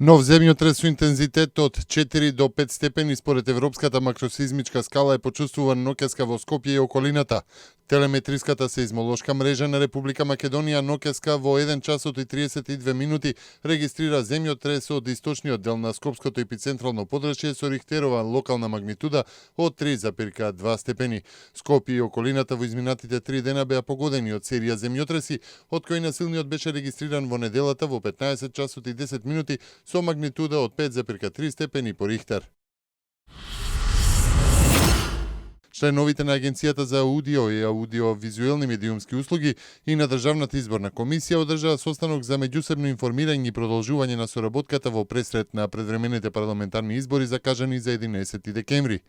Нов земјотрес со интензитет од 4 до 5 степени според Европската макросеизмичка скала е почувствуван ноќеска во Скопје и околината. Телеметриската сеизмолошка мрежа на Република Македонија ноќеска во 1 часот и 32 минути регистрира земјотрес од источниот дел на Скопското епицентрално подрачје со рихтерова локална магнитуда од 3,2 степени. Скопје и околината во изминатите 3 дена беа погодени од серија земјотреси, од кои насилниот беше регистриран во неделата во 15 часот и 10 минути со магнитуда од 5,3 степени по Рихтер. Членовите на Агенцијата за аудио и аудиовизуелни медиумски услуги и на Државната изборна комисија одржаа состанок за меѓусебно информирање и продолжување на соработката во пресред на предвремените парламентарни избори закажани за 11 декември.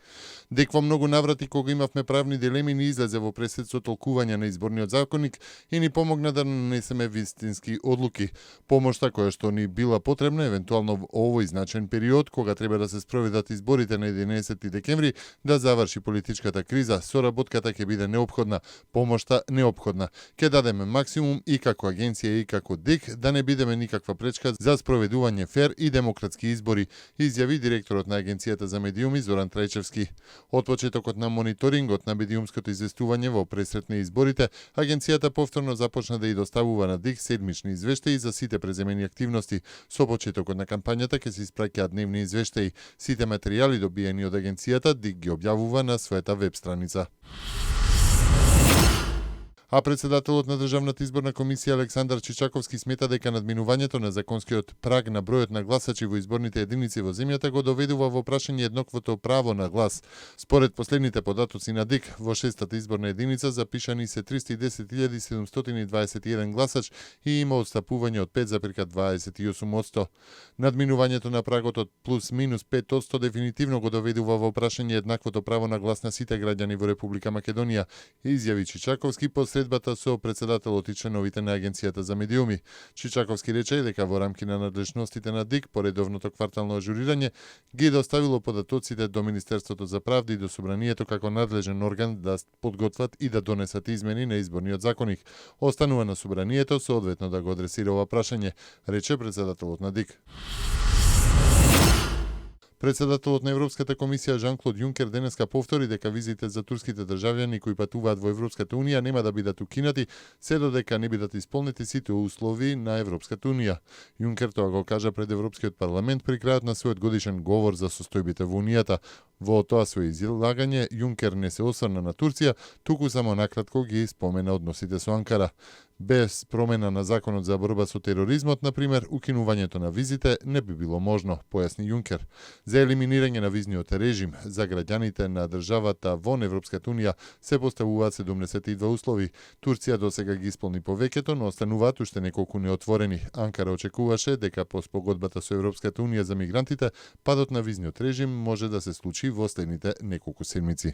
Дек во многу наврати кога имавме правни дилеми ни излезе во пресред со толкување на изборниот законник и ни помогна да нанесеме вистински одлуки. Помошта која што ни била потребна евентуално во овој значаен период кога треба да се спроведат изборите на 11 декември да заврши политичката криза, соработката ќе биде неопходна, помошта неопходна. Ќе дадеме максимум и како агенција и како ДИК да не бидеме никаква пречка за спроведување фер и демократски избори, изјави директорот на Агенцијата за медиуми Зоран Трајчевски. Од почетокот на мониторингот на медиумското известување во пресрет на изборите, агенцијата повторно започна да ја доставува на ДИК седмични извештаи за сите преземени активности. Со почетокот на кампањата ќе се испраќаат дневни извештаи. Сите материјали добиени од агенцијата ДИК ги објавува на својата веб страница. А председателот на Државната изборна комисија Александар Чичаковски смета дека надминувањето на законскиот праг на бројот на гласачи во изборните единици во земјата го доведува во прашање еднаквото право на глас. Според последните податоци на ДИК, во шестата изборна единица запишани се 310.721 гласач и има отстапување од 5,28%. Надминувањето на прагот од плюс минус 5% дефинитивно го доведува во прашање еднаквото право на глас на сите граѓани во Република Македонија, изјави Чичаковски средбата со председателот и членовите на Агенцијата за медиуми. Чичаковски рече дека во рамки на надлежностите на ДИК по редовното квартално ажурирање ги доставило податоците до Министерството за правда и до Собранието како надлежен орган да подготват и да донесат измени на изборниот законник. Останува на Собранието соодветно да го адресира ова прашање, рече председателот на ДИК. Председателот на Европската комисија Жан-Клод Јункер денеска повтори дека визите за турските државјани кои патуваат во Европската унија нема да бидат укинати се додека не бидат исполнети сите услови на Европската унија. Јункер тоа го кажа пред Европскиот парламент при крајот на својот годишен говор за состојбите во унијата. Во тоа своје излагање Јункер не се осврна на Турција, туку само накратко ги спомена односите со Анкара. Без промена на законот за борба со тероризмот, например, укинувањето на визите не би било можно, појасни Јункер. За елиминирање на визниот режим за граѓаните на државата вон Европската унија се поставуваат 72 услови. Турција досега ги исполни повеќето, но остануваат уште неколку неотворени. Анкара очекуваше дека по спогодбата со Европската унија за мигрантите, падот на визниот режим може да се случи во следните неколку седмици.